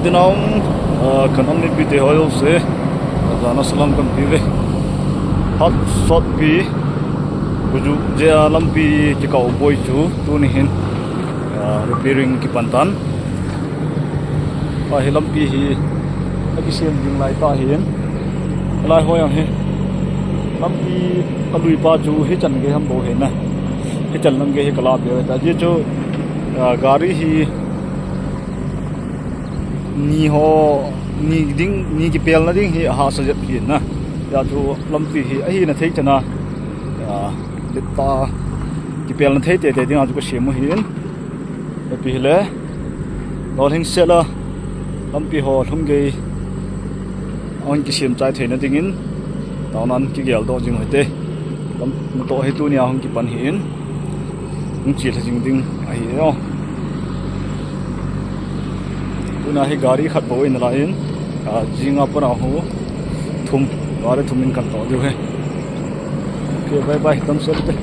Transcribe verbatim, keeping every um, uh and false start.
Tinau, ah, ka nam mipite ho jouse, ah, jana salam kahin pe uve. Hat sot pi, kuju jeh a lampi kikao boi chu, tuni hin, ah, repairing kipan tan. Ah, hi lampi hi, akisem ding lai tah hin. Lai ho jong hi, lampi alui pa chu, hichan gei ham bou hi na. Hichan lang gei hi kala pe ta. Jeh chu, ah, gari hi, ni ho, ni ding, ni kipelna ding hi ahahsa jep hi na. Hijeh chu lampi hi ahina thei chana, ah, lip ta kipelna thei tete dinga chu kasem u ahin. Ipi hile, lolhing sela lampi ho lhum gei ahung kisem chai theina dingin, taonan kigel doh jing u hite. Lam, natoh hi tunia hung kipan ahin. Hung chelha jing ding ahi o. Tuna hi gari khat bou ahin alai in, ah, jinga pat a ho thum, gari thum in kan toh diu ahi. Ok, bye bye, damsel te.